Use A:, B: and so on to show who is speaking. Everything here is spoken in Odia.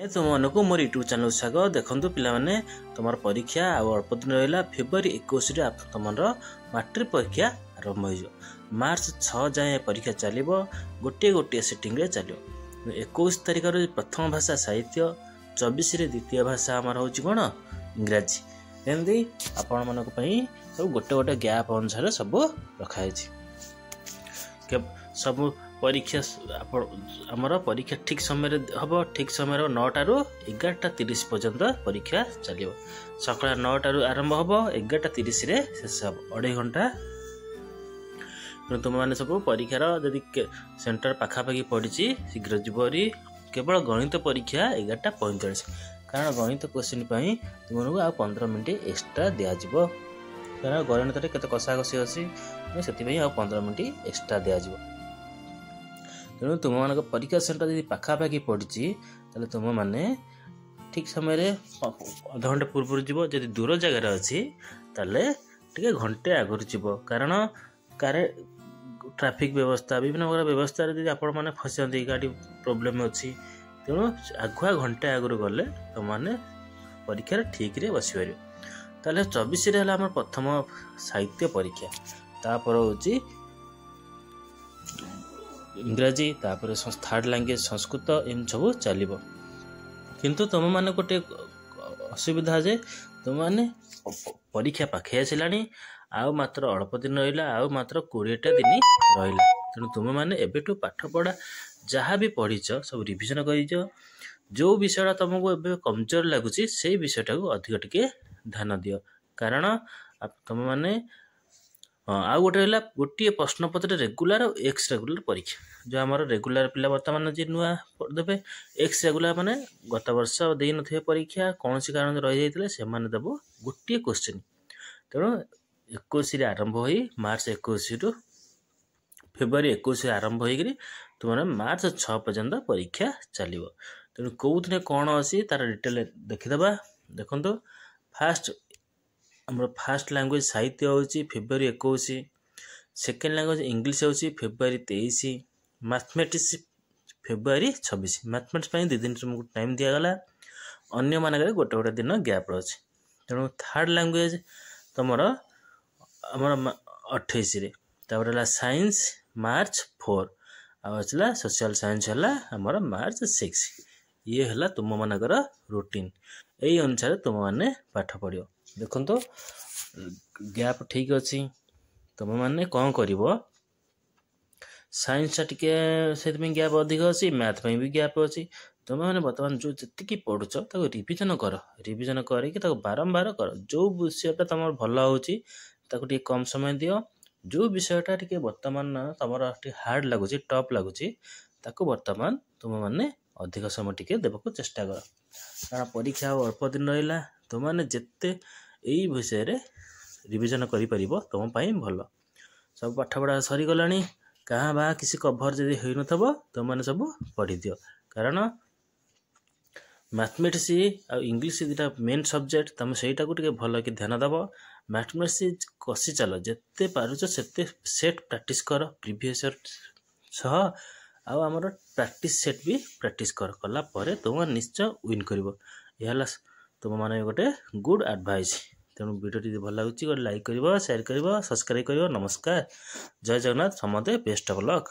A: ତୁମମାନଙ୍କୁ ମୋର ୟୁଟ୍ୟୁବ୍ ଚ୍ୟାନେଲ୍ ସ୍ୱାଗତ। ଦେଖନ୍ତୁ ପିଲାମାନେ, ତୁମର ପରୀକ୍ଷା ଆଉ ଅଳ୍ପ ଦିନ ରହିଲା। ଫେବୃଆରୀ 21ରେ ତୁମର ମାଟ୍ରିକ ପରୀକ୍ଷା ଆରମ୍ଭ ହୋଇଯିବ। ମାର୍ଚ୍ଚ 6 ଯାଏଁ ପରୀକ୍ଷା ଚାଲିବ, ଗୋଟିଏ ଗୋଟିଏ ସିଟିଂରେ ଚାଲିବ। 21 ତାରିଖରେ ପ୍ରଥମ ଭାଷା ସାହିତ୍ୟ, 24ରେ ଦ୍ୱିତୀୟ ଭାଷା ଆମର ହେଉଛି କ'ଣ ଇଂରାଜୀ। ଏମିତି ଆପଣମାନଙ୍କ ପାଇଁ ସବୁ ଗୋଟେ ଗୋଟେ ଗ୍ୟାପ୍ ଅନୁସାରେ ସବୁ ରଖାହେଇଛି। ସବୁ ପରୀକ୍ଷା ଆପଣ ଆମର ପରୀକ୍ଷା ଠିକ୍ ସମୟରେ ହେବ। ଠିକ୍ ସମୟରେ 9ଟାରୁ 11:30 ପର୍ଯ୍ୟନ୍ତ ପରୀକ୍ଷା ଚାଲିବ। ସକାଳ 9ଟାରୁ ଆରମ୍ଭ ହେବ, 11:30ରେ ଶେଷ ହେବ, ଅଢ଼େଇ ଘଣ୍ଟା। ତେଣୁ ତୁମେମାନେ ସବୁ ପରୀକ୍ଷାର ଯଦି ସେଣ୍ଟର ପାଖାପାଖି ପଡ଼ିଛି, ଶୀଘ୍ର ଯିବ ହେରି। କେବଳ ଗଣିତ ପରୀକ୍ଷା 11:45, କାରଣ ଗଣିତ କୋଶ୍ଚିନ୍ ପାଇଁ ତୁମମାନଙ୍କୁ ଆଉ 15 ମିନିଟ୍ ଏକ୍ସଟ୍ରା ଦିଆଯିବ। କାରଣ ଗଣିତରେ କେତେ କଷାକଷି ଅଛି, ସେଥିପାଇଁ ଆଉ 15 ମିନିଟ୍ ଏକ୍ସଟ୍ରା ଦିଆଯିବ। ତେଣୁ ତୁମମାନଙ୍କ ପରୀକ୍ଷା ସେଣ୍ଟର ଯଦି ପାଖାପାଖି ପଡ଼ିଛି, ତାହେଲେ ତୁମେମାନେ ଠିକ୍ ସମୟରେ ଅଧଘଣ୍ଟା ପୂର୍ବରୁ ଯିବ। ଯଦି ଦୂର ଜାଗାରେ ଅଛି, ତାହେଲେ ଟିକେ ଘଣ୍ଟେ ଆଗରୁ ଯିବ। କାରଣ କାରେ ଟ୍ରାଫିକ୍ ବ୍ୟବସ୍ଥା, ବିଭିନ୍ନ ପ୍ରକାର ବ୍ୟବସ୍ଥାରେ ଯଦି ଆପଣମାନେ ଫସିଛନ୍ତି, ଗାଡ଼ି ପ୍ରୋବ୍ଲେମ୍ ଅଛି, ତେଣୁ ଆଗୁଆ ଘଣ୍ଟେ ଆଗରୁ ଗଲେ ତୁମମାନେ ପରୀକ୍ଷାରେ ଠିକ୍ରେ ବସିପାରିବ। ତାହେଲେ 24ରେ ହେଲା ଆମର ପ୍ରଥମ ସାହିତ୍ୟ ପରୀକ୍ଷା, ତାପରେ ହେଉଛି ଇଂରାଜୀ, ତାପରେ ଥାର୍ଡ଼ ଲାଙ୍ଗୁଏଜ୍ ସଂସ୍କୃତ, ଏମିତି ସବୁ ଚାଲିବ। କିନ୍ତୁ ତୁମମାନେ ଗୋଟେ ଅସୁବିଧା ଯେ ତୁମମାନେ ପରୀକ୍ଷା ପାଖେଇ ଆସିଲାଣି, ଆଉ ମାତ୍ର ଅଳ୍ପ ଦିନ ରହିଲା, ଆଉ ମାତ୍ର 20ଟା ଦିନ ରହିଲା। ତେଣୁ ତୁମେମାନେ ଏବେଠୁ ପାଠପଢ଼ା ଯାହା ବି ପଢ଼ିଛ ସବୁ ରିଭିଜନ୍ କରିଛ। ଯେଉଁ ବିଷୟଟା ତୁମକୁ ଏବେ କମଜୋର ଲାଗୁଛି, ସେଇ ବିଷୟଟାକୁ ଅଧିକ ଟିକେ ଧ୍ୟାନ ଦିଅ। କାରଣ ତୁମେମାନେ, ହଁ, ଆଉ ଗୋଟେ ହେଲା ଗୋଟିଏ ପ୍ରଶ୍ନପତ୍ରରେ ରେଗୁଲାର ଆଉ ଏକ୍ସ ରେଗୁଲାର ପରୀକ୍ଷା। ଯେଉଁ ଆମର ରେଗୁଲାର ପିଲା ବର୍ତ୍ତମାନ ଯିଏ ନୂଆ ଦେବେ, ଏକ୍ସ ରେଗୁଲାର ମାନେ ଗତ ବର୍ଷ ଦେଇନଥିବେ ପରୀକ୍ଷା, କୌଣସି କାରଣରୁ ରହିଯାଇଥିଲେ, ସେମାନେ ଦେବ ଗୋଟିଏ କୋଶ୍ଚିନ୍। ତେଣୁ 21ରେ ଆରମ୍ଭ ହୋଇ, ମାର୍ଚ୍ଚ 21ରୁ, ଫେବୃଆରୀ 21ରେ ଆରମ୍ଭ ହୋଇକରି ତୁମର ମାର୍ଚ୍ଚ 6 ପର୍ଯ୍ୟନ୍ତ ପରୀକ୍ଷା ଚାଲିବ। ତେଣୁ କେଉଁଥିରେ କ'ଣ ଅଛି ତାର ଡିଟେଲ୍ ଦେଖିଦେବା। ଦେଖନ୍ତୁ, ଫାଷ୍ଟ ଆମର ଫାଷ୍ଟ ଲାଙ୍ଗୁଏଜ୍ ସାହିତ୍ୟ ହେଉଛି ଫେବୃଆରୀ 21, ସେକେଣ୍ଡ ଲାଙ୍ଗୁଏଜ୍ ଇଂଲିଶ ହେଉଛି ଫେବୃଆରୀ 23, ମ୍ୟାଥମେଟିକ୍ସ ଫେବୃଆରୀ 26। ମ୍ୟାଥମେଟିକ୍ସ ପାଇଁ 2 ଦିନ ତୁମକୁ ଟାଇମ୍ ଦିଆଗଲା, ଅନ୍ୟମାନଙ୍କରେ ଗୋଟେ ଗୋଟେ ଦିନ ଗ୍ୟାପ୍ ଅଛି। ତେଣୁ ଥାର୍ଡ଼ ଲାଙ୍ଗୁଏଜ୍ ତୁମର ଆମର 28ରେ, ତାପରେ ହେଲା ସାଇନ୍ସ ମାର୍ଚ୍ଚ 4, ଆଉ ଆସିଲା ସୋସିଆଲ ସାଇନ୍ସ ହେଲା ଆମର ମାର୍ଚ୍ଚ 6। ଇଏ ହେଲା ତୁମମାନଙ୍କର ରୁଟିନ୍, ଏଇ ଅନୁସାରେ ତୁମମାନେ ପାଠ ପଢ଼ିବ। ଦେଖନ୍ତୁ, ଗ୍ୟାପ୍ ଠିକ୍ ଅଛି। ତୁମେମାନେ କ'ଣ କରିବ, ସାଇନ୍ସଟା ଟିକେ ସେଥିପାଇଁ ଗ୍ୟାପ୍ ଅଧିକ ଅଛି, ମ୍ୟାଥ୍ ପାଇଁ ବି ଗ୍ୟାପ୍ ଅଛି। ତୁମେମାନେ ବର୍ତ୍ତମାନ ଯେଉଁ ଯେତିକି ପଢ଼ୁଛ ତାକୁ ରିଭିଜନ୍ କର, ରିଭିଜନ୍ କରିକି ତାକୁ ବାରମ୍ବାର କର। ଯେଉଁ ବିଷୟଟା ତୁମର ଭଲ ହେଉଛି ତାକୁ ଟିକେ କମ୍ ସମୟ ଦିଅ। ଯେଉଁ ବିଷୟଟା ଟିକେ ବର୍ତ୍ତମାନ ତୁମର ଟିକେ ହାର୍ଡ଼ ଲାଗୁଛି, ଟଫ୍ ଲାଗୁଛି, ତାକୁ ବର୍ତ୍ତମାନ ତୁମେମାନେ ଅଧିକ ସମୟ ଟିକେ ଦେବାକୁ ଚେଷ୍ଟା କର। କାରଣ ପରୀକ୍ଷା ଆଉ ଅଳ୍ପ ଦିନ ରହିଲା। ତୁମେମାନେ ଯେତେ ଏଇ ବିଷୟରେ ରିଭିଜନ୍ କରିପାରିବ ତୁମ ପାଇଁ ଭଲ। ସବୁ ପାଠପଢ଼ା ସରିଗଲାଣି, କାଁ ବା କିଛି କଭର୍ ଯଦି ହେଇନଥିବ ତୁମେମାନେ ସବୁ ପଢ଼ିଦିଅ। କାରଣ ମ୍ୟାଥମେଟିକ୍ସ ଆଉ ଇଂଲିଶ ଦୁଇଟା ମେନ୍ ସବଜେକ୍ଟ, ତୁମେ ସେଇଟାକୁ ଟିକେ ଭଲକି ଧ୍ୟାନ ଦେବ। ମ୍ୟାଥମେଟିକ୍ସ କଷି ଚାଲ, ଯେତେ ପାରୁଛ ସେତେ ସେଟ୍ ପ୍ରାକ୍ଟିସ୍ କର ପ୍ରିଭିୟସ୍ ଇୟର୍ ସହ, ଆଉ ଆମର ପ୍ରାକ୍ଟିସ୍ ସେଟ୍ ବି ପ୍ରାକ୍ଟିସ୍ କର। କଲା ପରେ ତୁମେ ନିଶ୍ଚୟ ୱିନ୍ କରିବ। ଏହା ହେଲା ତୁମମାନେ ଗୋଟେ ଗୁଡ୍ ଆଡ଼ଭାଇସ୍। ତେଣୁ ଭିଡ଼ିଓଟି ଯଦି ଭଲ ଲାଗୁଛି, ଗୋଟେ ଲାଇକ୍ କରିବ, ସେୟାର କରିବ, ସବସ୍କ୍ରାଇବ୍ କରିବ। ନମସ୍କାର, ଜୟ ଜଗନ୍ନାଥ, ସମସ୍ତେ ବେଷ୍ଟ ଅଫ୍ ଲକ୍।